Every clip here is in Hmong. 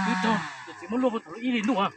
Tus txiv muab luaj puag thaum lub ib hlis ntuj.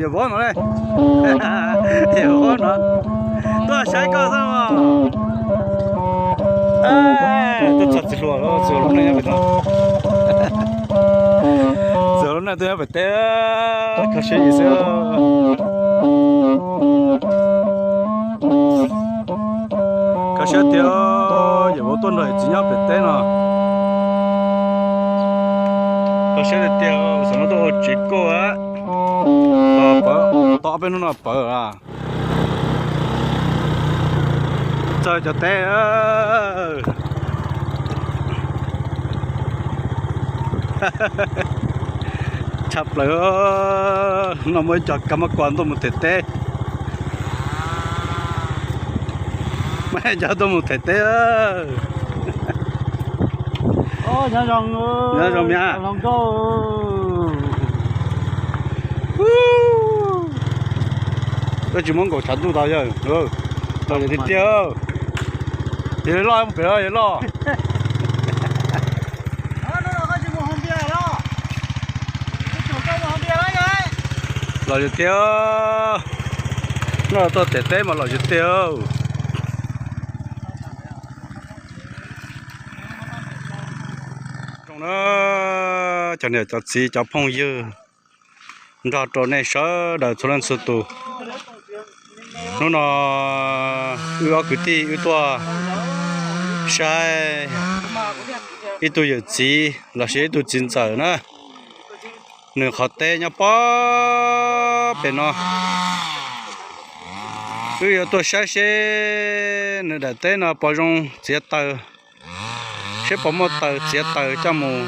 Yawm vauv no ne, yawm vauv no tuaj saib koj xwb os. Tuaj txog txiv hluas, txiv hluas lub neej nyob pem no. Txiv hluas lub neej tuaj nyob pem teb, kho siab yim xwb. Kho siab tiag, yawm vauv tuaj nrog yawm txiv nyob pem teb no. Kho siab tiag tiag, xyov no tuaj ua tsev kuj tau ob peb hnub no pawv. Txawj cov teb. Tshaj plaws, no muaj ib co kab mab kua ntuj mus them teb. Muaj ib co tuaj mus them teb. Nyob zoo, nyob zoo miab. Koj tsis muab nkaum tshav ntuj tau yawg. Los tiag tiag. Yog loj mus pem, yog loj. Los tiag tiag. No tuaj them teb mas los tiag tiag. Zoo na, cov niam cov txiv cov phooj ywg nrog rau nej sawv daws txhua leej txhua tus. Hnub no wb ob kwv tij wb tuaj saib ib tug yawm txiv los sis ib tug txiv ntxawm na, nws qhov teb nyob pob pem no. Wb yuav tuaj saib seb nws daim teb no puas zoo txiav taws, seb puas muaj taws txiav taws coj mus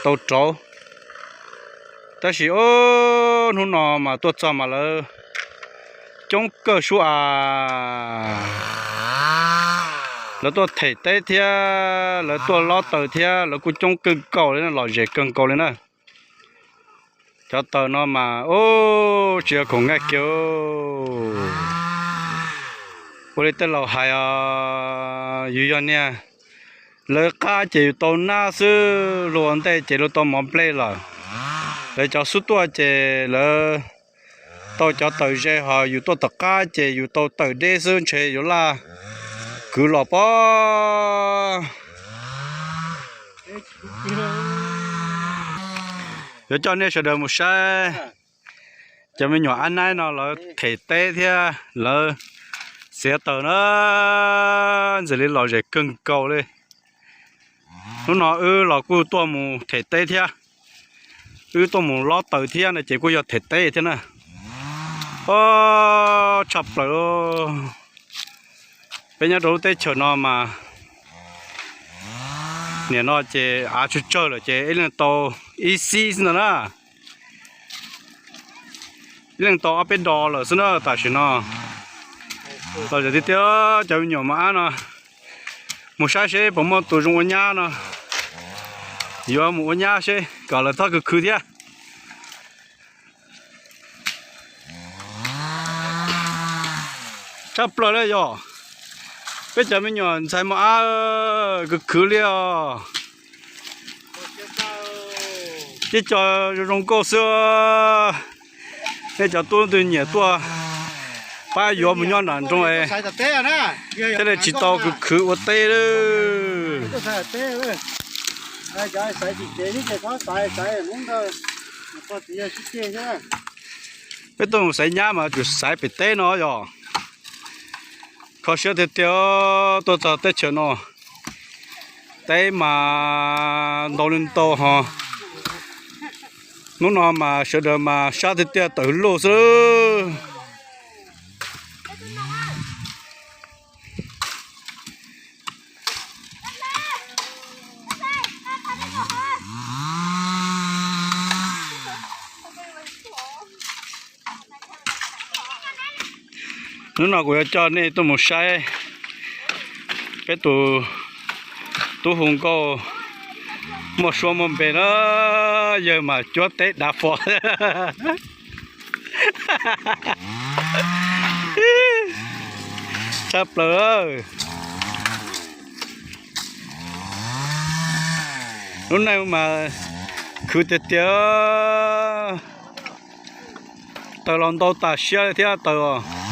tau rauv. Tab sis ob hnub no mas tuaj txog mas lawv coob kawg sub as. Lawv tuaj them teb thiab lawv tuaj lob taws thiab lawv kuj coob kawg nkaus li, lom zem kawg nkaus li na. Cov taws no mas ub, tsis yog khoom nqaij kiag. Ua li tej laus hais os, yus yog niag, lawv qab ces yus tau nab xwb, luag ua ntej ces luag tau mov nplej lawm. Lawv cov xub tuaj ces lawv tau cov taws ze, ho yus tuaj tom qab ces yus tau taws deb xwb, ntshe yuav laj kwv los pob. Yuav coj nej sawv daws mus saib cov me nyuam ab naib no lawv them teb thiab lawv txiav taws na, ntxim li lom zem kawg nkaus li. Hnub no wb los kuj tuaj mus them teb thiab, wb tuaj mus lob taws thiab no ces kuj yog them teb thiab na. Ob, tshaj plaws. Peb nyob rau lub teb chaws no mas nim no ces av tsawg tsawg lawm ces ib leeg tau ib xib xwb ntag na. Ib leeg tau ob peb dos lawm xwb na tam sim no. Los tiag tiag, cov me nyuam mos ab no mus saib seb puas muaj tus zoo ua nyab no. Yuav mus ua nyab seb kom lawv txhob khwv khwv thiab. Tshaj plaws li yog peb cov me nyuam ntxhais mos ab khwv khwv li os. Tib co zoo zoo nkauj xwb. Nej cov tub twg nyiam tuaj pab yuav mus nyob nram nroog, thiaj li tsis tau khwv khwv ua teb. Peb tuaj mus xaiv nyab mas tsum xaiv pem teb no yog. Kho siab tiag tiag, tuaj txog teb chaws no, teb mas ntau li ntau ho. Hnub no mas sawv daws mas sab tiag tiag tawm hwv luj xwb. Hnub no kuv yuav coj nej tuaj mus saib peb tus tub hu nkauj muaj suab muaj npe na, yawg mas cuab teb dav fo tshaj plaws. Lub neej mas khwv tiag tiag. Taws los ntau tas siab li thiab taws os.